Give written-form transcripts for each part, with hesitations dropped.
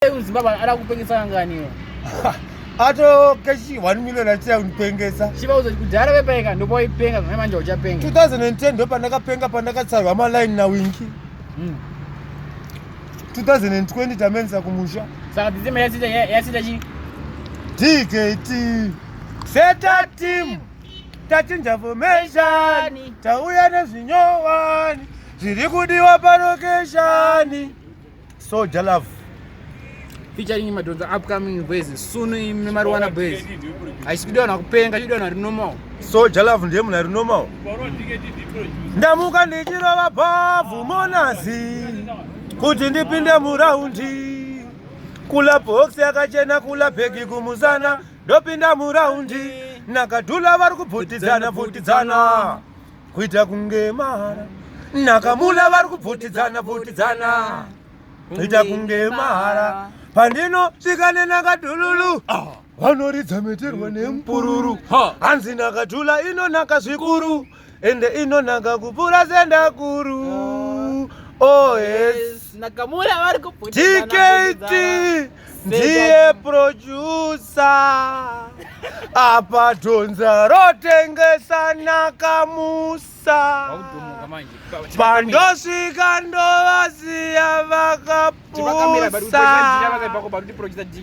Zimbabwe ada kupengesa kanganiwa. Ato kechi 1 million achida kunipengesa. Chivauza kudhara vepaika ndipo waipenga zvamai manje uchapenga. 2010 ndo pandakapenga pandakatsarwa maline na Winky. 2020 tamenisa kumusha. Saka dzisema yasita yasita chi DKT Seta team tachinja formation tauya nezvinyowani zviri kudiwa palokeshani. Soul Jah Love featuring Madonza upcoming boys soon imi Marijuana boys. Haisi kudiwa nakupenga chidiwa nari normal. Soul Jah Love ndiye munhu ari normal. Ndamuka ndichirova bhavhu monazi kuti ndipinde muraundi kula box yakachena kula bhegi kumusana ndopinda muraundi nakadhula vari kubvutidzana bvutidzana kuita kunge mahara nakamula vari kubvutidzana bvutidzana kuita kunge mahara pandinosvika nenakadhululu vanoridza meterwa nemupururu hanzi nakadhula inonaka zvikuru ende inonaka kupfuura sendakuru. Oh yes. Nakamura vari DKT ndiye producer apa dhonza rotengesa nakamusa pandosvika ndovasiya vakapusa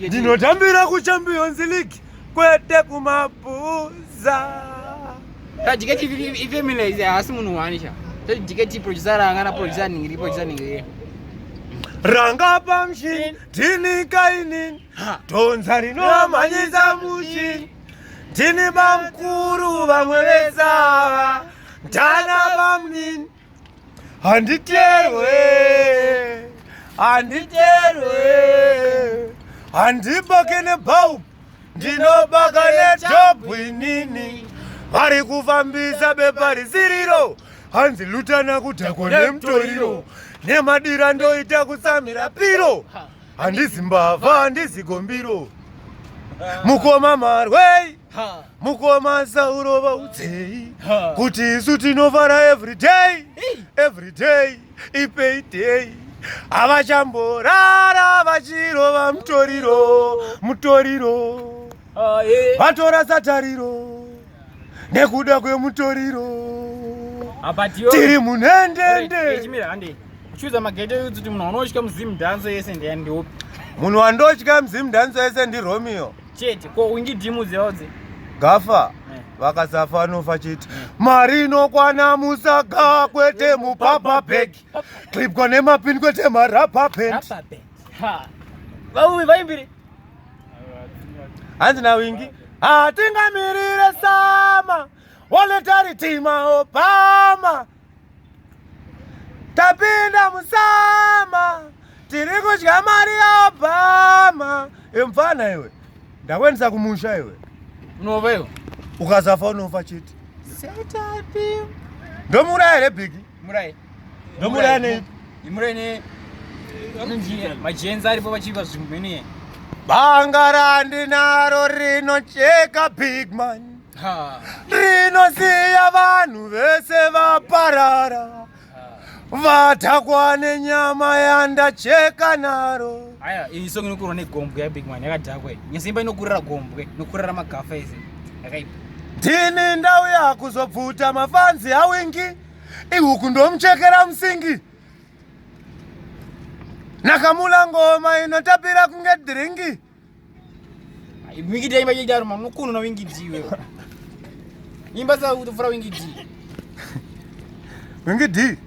ndinotambira kuChampions League kwete kumabhuza. DKT ifamily haasi munhu wani sha. DKT producer ranga na producer ningiri producer ningiri. Ranga pamushini ndini kainini dhonza rinomhanyisa mushini ndini bamukuru vamwe vesava ndana bamunini handiterwe handiterwe handibake nebhaubu ndinobaka nedhobhu inini vari kufambisa bepa risiriro hanzi lutana kudhakwa nemutoriro nemadira ndoita kusamira piro handizi mbavha handizi gombiro mukoma marwei mukoma sauro vaudzei kuti isu tinovara everyday everyday ipayday havachamborara vachirova mutoriro mutoriro vatora satariro nekuda kwemutoriro tiri munhendende. Chuza mageto kuti munhu anotya muZim dancehall yese ndiyandiupi? Munhu wandotya muZim dancehall yese ndiRomeo. Chete ko Winky D muzivaudze. Gafa vakasafa anofa chete. Mari inokwana musaga kwete mupapa bhegi clipwa nemapini kwete marubber band. Vauvi vaimbire. Hanzi naWinky hatingamirire sama waletaritima Obama tapinda musama tiri kudya mari yaObama. Imfana iwe ndakuendesa kumusha iwe. Unova iwe. Ukasafa unofa chete. Ndomuraya here bhigi? Murai. Ndomuraya nei? Murai ne majenzi aripo vachiva zvimweni. Banga randinaro rinocheka big man rinosiya vanhu vese vaparara vadhakwa nenyama yandacheka naro. Aya iyi song inokurwa negombwe yabig man yakadhakwa iyi. Nyasimba inokurira gombwe inokurira magafa ese yakaipa. Ndini ndauya kuzobvuta mafanzi aWinky ihuku ndomuchekera musingi nakamula ngoma inotapira kunge drink. Winky D imba chidaro man unokuno na Winky D iwewe. Imba sa kutofura Winky D. Winky D.